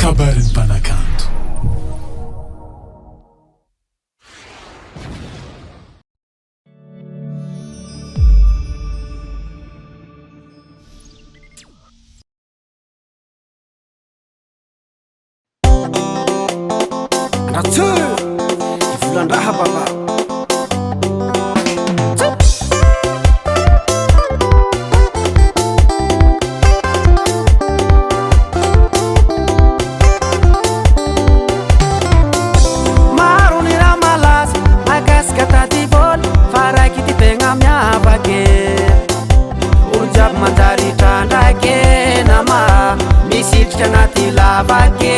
Kabarin'ny mpanakanto. Ratsy volan-draha baba. Maro ny raha malaza mahakasika tady vola fa raiky ty tegna miavake. Olo jiaby manjary trandrake nama misitrika anaty lavake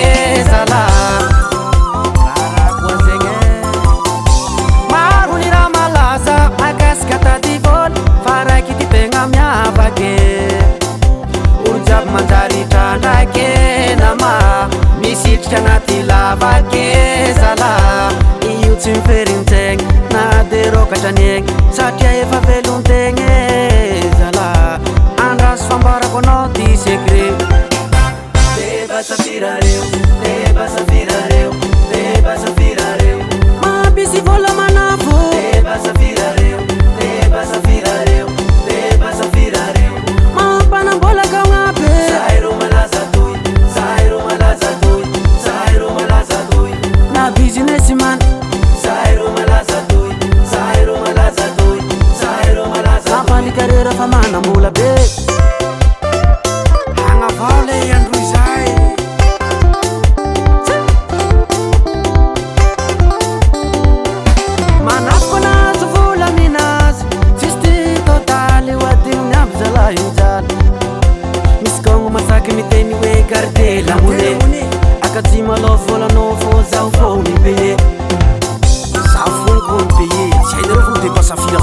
zala. Rarako anzegny e. Maro ny raha malaza mahakasika tady vola fa raiky ty tegna miavake. Olo jiaby manjary trandrake nama misitrika anaty lavake zala. Io tsy miferin-tsegny na de rokatra ny egny satria efa velon-tegna e zala. Andraso fambarako anao ty secret. Deba safira reo, deba safira reo, deba safira reo. Mampisy vola manafo. Deba safira reo, deba safira reo, deba safira reo. Mampanambola ka agnaby. Zahay ro malaza toy, zahay ro malaza toy, zahay ro malaza toy. Na businessman. Zahay ro malaza toy, zahay ro malaza toy, zahay ro malaza toy. Mampanikarera fa manambola be. Agnavao le androy zay. Manafiko nahazo vola minazy, tsisy ty totaly ho adinony aby zalahy mijaly. Misy kaogno masaky miteny hoe garde la monnaie. Akatsimo aloha volanao fô zaho fô mi-paye. Zaho fô ko mi-paye. Tsy hainareo fô mi-dépense firy.